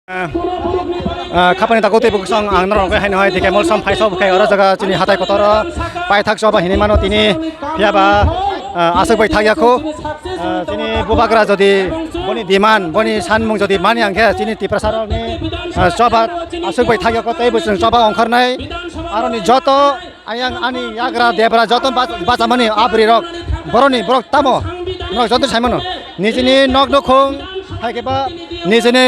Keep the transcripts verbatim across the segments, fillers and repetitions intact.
Ah, ah, khapani tago tei bwswng ang norok hai no hai dikhe molsom phai sok bwkhai oro jaga chini hatai kotor o paithak choba hinwi mano tini phiya ba, ah, aswk bai thakya kho. Ah, chini bubagra jodi boni demand, boni sanmung jodi mani ang khe chini Tiprasa rokni, ah, choba aswk bai thakya kho tei bwswng choba ongkhornai aroni joto Ayang ani yagra debra joto bach-, bachamani abri rok boroni borok tamo norok joto saimano nijini nok nukhung hai khe ba nijini,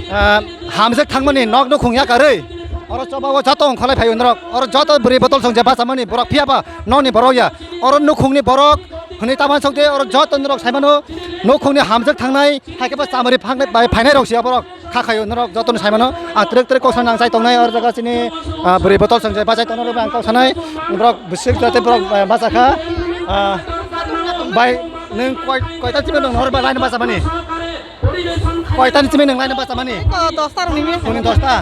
ah, hamjak thangmani nok nukhung yakarwi oro choba o joto ongkholai phaio norok oro joto bwrwi botol song je bachamani borok phiya ba nokni borok ya oro nukhungni borok hwnwi tamo sok de oro joto norok saimano nukhungni hamjak thangnai hai khe ba chamari phangnai bai phainai rok sia borok. Kha khaio norok jotono saimano ang twrwk twrwk kok sanai ang chai tongnai oro jaga chini, ah, bwrwi botol song chai bachai tongnai rok ang kok sanai borok bwswk jate borok, ah, bacha kha, ah, bai nwng koi koita chini nwng hor ba line bacha mani koita ni chini nwng line bacha mani Ko dosta rok ni mi. Kuni dosta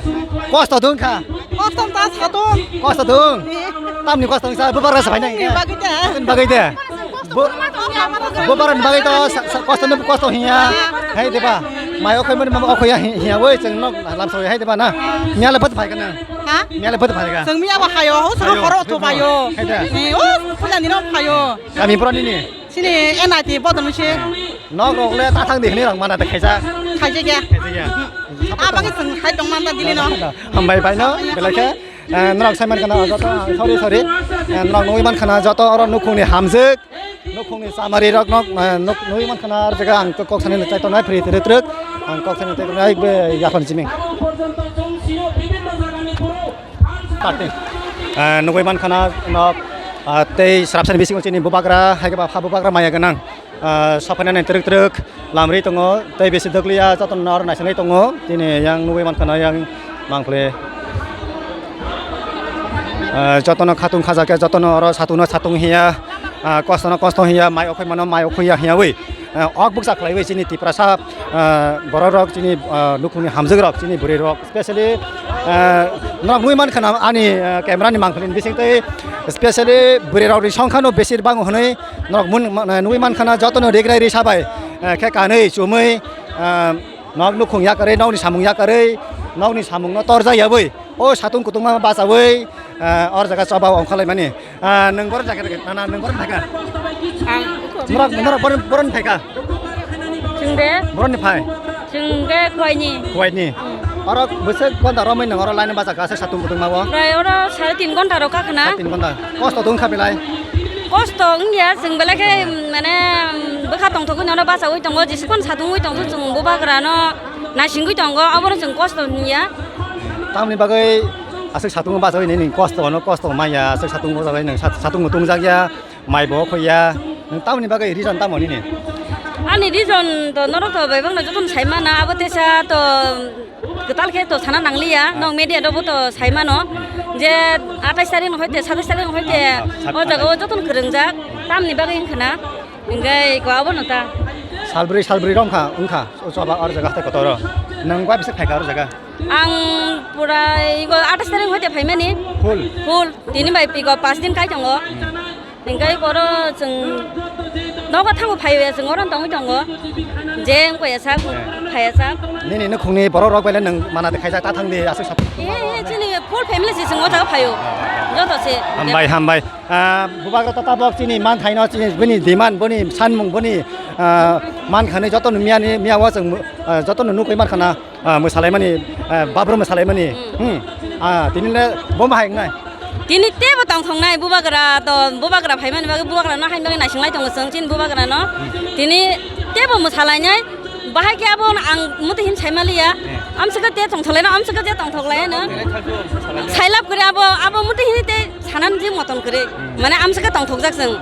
kosto dong kha Kosto ta sa dong. Kosto dong Ni. Tamni kosto sa bubar sa bai nang Ni bagwi ta. Bagwi de. Bo-, bo baran bagwi to sa, sa, kosto no kosto hiya. Hai deba. Mai okhoi mani mama okhoi ya hi-, hiya woi chwng nok lam soi hai deba na. Miya le bot phai kana. Ha? Miya le bot phai ka. Chwng miya ba hayo, ho chwng Hayo. Horo to bayo. Hai da. Ni o pula ni no phayo. Kami pura ni ni. Sini N I T bodol ni se. Nok rok le ta thang de hini rang mana de khaisa. Khaisa kya? Khaisa kya? A bagwi chwng hai tong man ta dili no. Hambai bai no belai khe. Eh, norok sai mankha na joto, sorry, sorry. Eh, norok nugwi mankha na joto oro nukhungni hamjwk, nukhungni chamari rok nok, eh, nuk-, nugwi mankha na, ah jaga ang kok sani chai tongnai, phri twrwk twrwk, ang kok sani chai tongnai, be yaphang jiming. Party. Eh, nugwi mankha na nok, ah, tei srapsani bisingo chini bubagra, hai khe ba pha bubagra maya gwnang. Ah, sophainani twrwk twrwk lamri tongo, tei bisi dokliya jotono aro naisingwi tongo. Tini yang nugwi mankha na yang mangpli, ah, jotono khatung khajakya, jotono oro satungno satung hiya, ah, kostono kosto hiya, mai okhoi mano mai okhoiya hiyawi, ah, ok bukcha khlaiwi chini Tiprasa, ah, borok rok chini, ah, nukhungni hamjwk rok chini bwrwi rok. Specially, ah, norok nugwi mankha na ani, ah, camera ni mangpili ni bising tei specially bwrwi rok ni songkha no besir bango hwnwi norok mun, ma-, nugwi mankha na joto no rigrai risa bai, ah, khe kanwi chumwi, ah, nok nukhung yakarwi, nokni samung yakarwi, nokni samung no torjak yabwi o satung kutung ma bachawi, ah, or jaga choba ongkhorlai mani. Ah, nwng borok jaga rwgwi, na, na, nwng borok thaka? Ang Norok, norok borok, borok ni thaka? Chwng de? Borok ni phai? Chwng de Khowai ni. Khowai ni? Hmm. Oro bwswk gonta romwi nwng oro line bacha kha, aswk satung kutung ma bo? Prai oro sare tin gonta rok kha khna. Sare tin gonta. Kosto tong kha belai? Kosto wngya, chwng belai khe, mane, bwkha tongthogwi nono bachawi tongo, jisukon satung wi tongo, chwng bubagra no naisingwi tongo, abono chwng kosto wngya. Tamni bagwi aswk satungo bachawi nini kosto, ano kosto manya, aswk satungo bachawi nang sat-, satungo tungjakya, mai bo khoya. Nwng tamni bagwi reason tamo nini? Ani reason to norok to bai bangno jotono sai mana, abo tesa to kwtal khe to sana nangliya, nok media rokbo to sai mano je atais tarik no hoite, satais tarik no hoite o jaga o jotono kwrwngjak, tamni bagwi wngkha na, hingke ko abono ta. Salbrwi, salbrwi rok wngkha, wngkha, o choba or jaga hatai kotor o. Nwng bai bwswk phaikha aro jaga? Ang pura ego atais tarik hoite phaimani. Full? Full. Tini bai pigo pas din kai tongo. Hmm. Hingke oro chwng nogo thango phaio ya, chwng oro tongwi tongo. Je wngkha ya sak, Eh. Phai ya sak. Nini nukhungni borok rok bai le nwng mana de khaijak ta thang di aswk sap. Eh, eh, chini full family si chwng o jaga phaio. Joto se. Hambai, hambai. Ah, bubagra ta tabok chini man thaino chini bini demand, boni sanmung, boni, ah, man khani joto no miya ni, miya o chwng, ah, joto no nukwi man khana. Ah, mwsalaimani, ah, babru mwsalaimani. Hmm. Hmm. Ah, tini le bo ma hai wngnai? Tini tebo tongthoknai bubagra to, bubagra phaimani bagwi bubagrano haini bagwi naisinglai tongo chwng chini bubagrano. Hmm. Tini tebo mwsalainai, bahai khe abo ang muti hin saimaliya. Hmm. Amswkhe te tongthoklaino, amswkhe te tongthoklaino. Sailap kwrwi abo, abo muti hin te sanani je moton kwrwi. Hmm. Mane amswkhe tongthokjak chwng.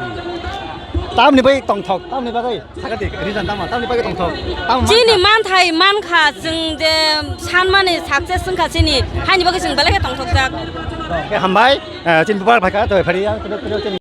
Tamni bagwi tongthok, tamni bagwi. Sakati, reason tamo, tamni bagwi tongthok? Tamo Chini manthai mankha, chwng je sanmani success wngkha chini, haini bagwi chwng belai khe tongthokjak. Khe hambai, eh, chini bubar phaikha, to phari ya, to, to, to,